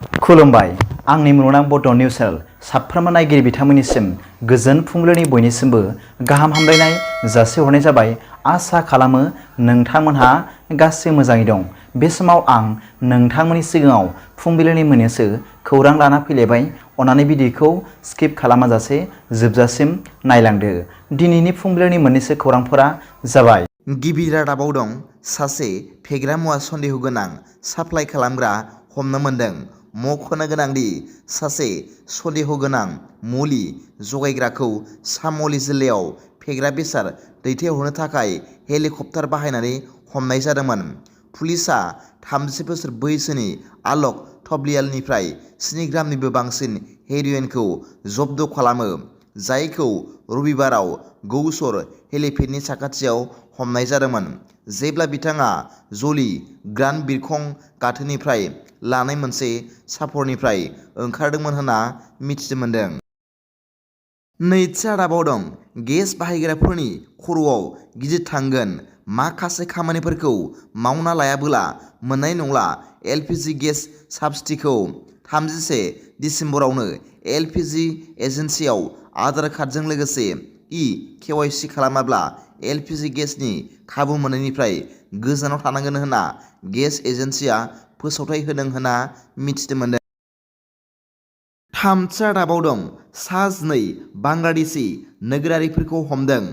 खुलुमबाय आंनि मुलुगनां बड' निउस चेनेल साफ्रोमबो नायगिरि बिथांमोननिसिम गोजोन फुंबिलिनि बयनिसिमबो गाहाम हामलायनाय जासिहरनाय जाबाय। आसा खालामो नोंथांमोनहा गासै मोजाङै दं। बे समाव आं नोंथांमोननि सिगाङाव फुंबिलिनि मोननैसो खौरां लाना फैलायबाय। अन्नानै भिडिअखौ स्किप खालामाजासे जोबजासिम नायलांदो। दिनैनि फुंबिलिनि मोननैसो खौरांफोरा जाबाय। गिबि रादाबाव दं सासे फेग्रा मुवा सन्देह गोनां साप्लाइ खालामग्रा हमनो मोन्दों। मख'नो गोनांदि सासे सन्देह गोनां मुलि जगायग्राखौ चाम'ली जिल्लायाव फेग्रा बेसाद दैथायहरनो थाखाय हेलिकप्टार बाहायनानै हमनाय जादोंमोन। पुलिसआ 30 बोसोर बैसोनि आलक थब्लियालनिफ्राय 7 ग्रामनिबो बांसिन हेर'इनखौ जब्द खालामो, जायखौ रबिबाराव गौसर हेलिपेडनि साखाथियाव हमनाय जादोंमोन, जेब्ला बिथाङा जली ग्रान्ट बिरखं गाथोननिफ्राय लानाय मोनसे साफरनिफ्राय ओंखारदोंमोन होनना मिथिनो मोन्दों। नैथि रादाबाव दं गेस बाहायग्राफोरनि खर'आव गिदिर थांगोन, माखासे खामानिफोरखौ मावना लायाबोला मोननाय नंला LPG गेस साब्सिडिखौ 31 दिसेम्बरावनो LPG एजेन्सियाव आधार कार्डजों लोगोसे E-KYC खालामाब्ला LPG गेसनि खाबु मोननायनिफ्राय गोजानाव थानांगोन होनना गेस एजेन्सिया फोसावथाय होदों होनना मिथिनो मोन्दों। थामथि रादाबाव दं सा 2 बांलादेशी नोगोरारिफोरखौ हमदों।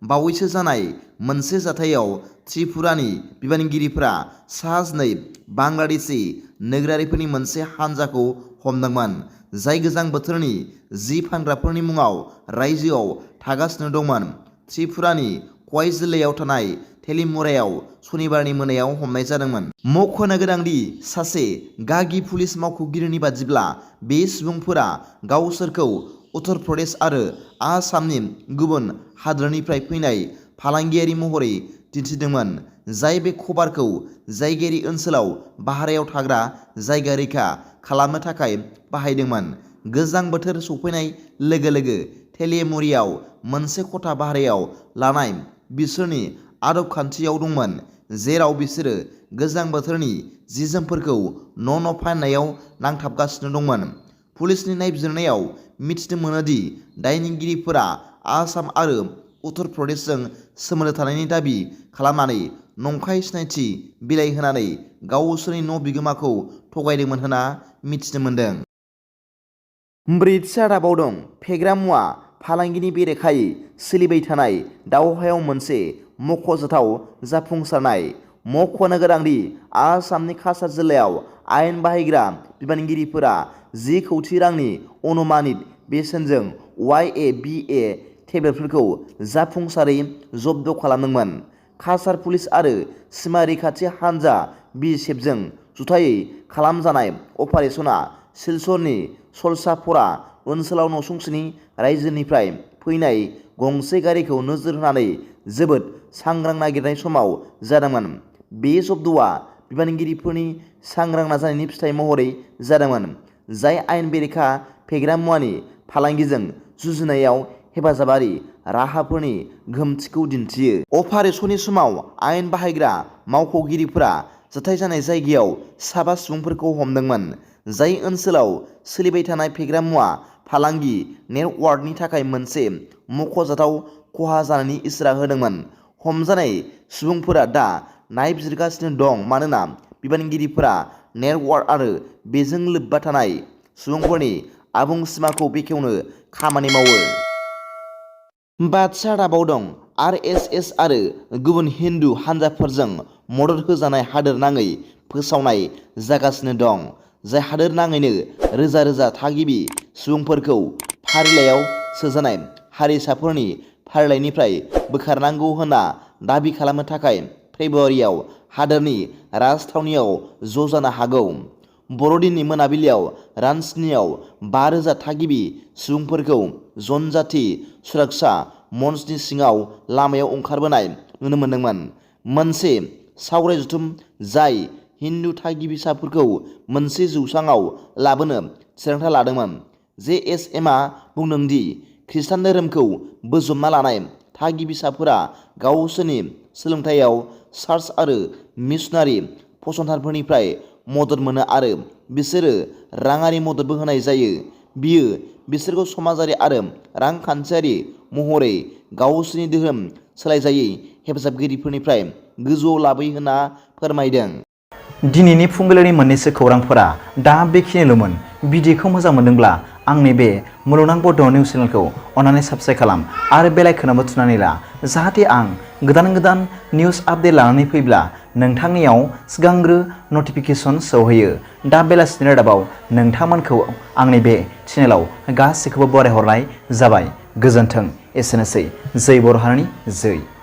बावैसो जानाय मोनसे जाथायाव त्रिपुरानि बिबानगिरिफोरा सा 2 बांलादेशी नोगोरारिफोरनि मोनसे हानजाखौ हमदोंमोन, जाय गोजां बोथोरनि जि फानग्राफोरनि मुङाव रायजोआव थागासिनो दंमोन। त्रिपुरानि क'वाइ जिल्लायाव थानाय तेलिमुरायाव सनिबारनि मोनायाव हमनाय जादोंमोन। मख'नो गोनांदि सासे गागि पुलिस मावख'गिरिनि बादिब्ला बे सुबुंफोरा गावसोरखौ उत्तर प्रदेश आरो आसामनि गुबुन हादोरनिफ्राय फैनाय फालांगियारि महरै दिन्थिदोंमोन, जाय बे खबारखौ जायगायारि ओनसोलाव भारायाव थाग्रा जायगा रैखा खालामनो थाखाय बाहायदोंमोन। गोजां बोथोर सफैनाय लोगो लोगो तेलिमुरियाव मोनसे खथा भारायाव लानाय बिसोरनि आदब खान्थियाव दंमोन, जेराव बिसोरो गोजां बोथोरनि जि-जोमफोरखौ न' फाननायाव नांथाबगासिनो दंमोन। पुलिसनि नायबिजिरनायाव मिथिनो मोनोदि दायनिगिरिफोरा आसाम आरो उत्तर प्रदेशजों सोमोन्दो थानायनि दाबि खालामनानै नंखाय सिनायथि बिलाइ होनानै गावसोरनि न' बिगोमाखौ थगायदोंमोन होनना मिथिनो मोन्दों। ब्रैथि रादाबाव दं फेग्रा मुवा फालांगिनि बेरेखायै सोलिबाय थानाय दावहायाव मोनसे मख'जाथाव जाफुंसारनाय। मख'नो गोनांदि आसामनि काछार जिल्लायाव आयेन बाहायग्रा बिबानगिरिफोरा 10 कौटि रांनि अनुमानित बेसेनजों YABA टेब्लेटफोरखौ जाफुंसारै जब्द खालामदोंमोन। काछार पुलिस आरो सिमा रैखाथि हानजा BSFजों जथायै खालामजानाय अपारेशना सिलचरनि सलसाफरा ओनसोलाव नसुंसेनि रायजोनिफ्राय फैनाय गंसे गारिखौ नोजोर होनानै जोबोद सांग्रां नागिरनाय समाव जादोंमोन। बे जब्दआ बिबानगिरिफोरनि सांग्रां नाजानायनि फिथाइ महरै जादोंमोन, जाय आयेन बेरेखा फेग्रा मुवानि फालांगिजों जुजिनायाव हेफाजाबारि राहाफोरनि गोहोमथिखौ दिन्थियो। अपारेशननि समाव आयेन बाहायग्रा मावख'गिरिफोरा जाथाय जानाय जायगायाव 7 सुबुंफोरखौ हमदोंमोन, जाय ओनसोलाव सोलिबाय थानाय फेग्रा मुवा फालांगि नेटवर्कनि थाखाय मोनसे मख'जाथाव खहा जानायनि इसारा होदोंमोन। हमजानाय सुबुंफोरा दा नायबिजिरगासिनो दं मानोना बिबानगिरिफोरा नेटवर्क आरो बेजों लोब्बा थानाय सुबुंफोरनि आबुं सिमाखौ बेखेवनो खामानि मावो। बाथि रादाबाव दं RSS आरो गुबुन हिन्दु हानजाफोरजों मदद होजानाय हादोरनाङै फोसावनाय जागासिनो दं, जाय हादोरनाङैनो रोजा रोजा थागिबि सुबुंफोरखौ फारिलाइयाव सोजानाय हारिसाफोरनि फारिलाइनिफ्राय बोखारनांगौ होनना दाबि खालामनो थाखाय फेब्रुवारियाव हादोरनि राजथावनियाव ज'जानो हागौ। बर'दिननि मोनाबिलियाव रांचीआव 5,000 थागिबि सुबुंफोरखौ जनजाति सुरक्षा मन्चनि सिङाव लामायाव ओंखारबोनाय नुनो मोन्दोंमोन, मोनसे सावराय जथुम जाय हिन्दु थागिबिसाफोरखौ मोनसे जौसाङाव लाबोनो थिरांथा लादोंमोन। JSMआ बुंदों दि खृष्टान धोरोमखौ बोजबना लानाय थागिबिसाफोरा गावसोरनि सोलोंथायाव चार्च आरो मिशनारि फसंथानफोरनिफ्राय मदद मोनो आरो बिसोरो राङारि मददबो होनाय जायो। बियो बिसोरखौ समाजारि आरो रांखान्थियारि महरै गावसोरनि धोरोम सोलायजायै हेफाजाबगिरिफोरनिफ्राय गोजौआव लाबोयो होनना फोरमायदों। दिनैनि फुंबिलिनि मोननैसो खौरांफोरा दा बेखिनिल'मोन। भिडिअखौ मोजां मोनदोंब्ला आंनि बे मुलुगनां बड' निउस चेनेलखौ अन्नानै साबस्क्राइब खालाम आरो बेल आइकनआवबो थुनानै ला, जाहाथे आं गोदान निउस आपडेट लानानै फैब्ला नोंथांनियाव सिगांग्रो नटिफिकेसन सौहैयो। दा बेलासिनि रादाबाव नोंथांमोनखौ आंनि बे चेनेलाव गासैखौबो बरायहरनाय जाबाय। गोजोन्थों। एसेनोसै। जै बर' हारिनि जै।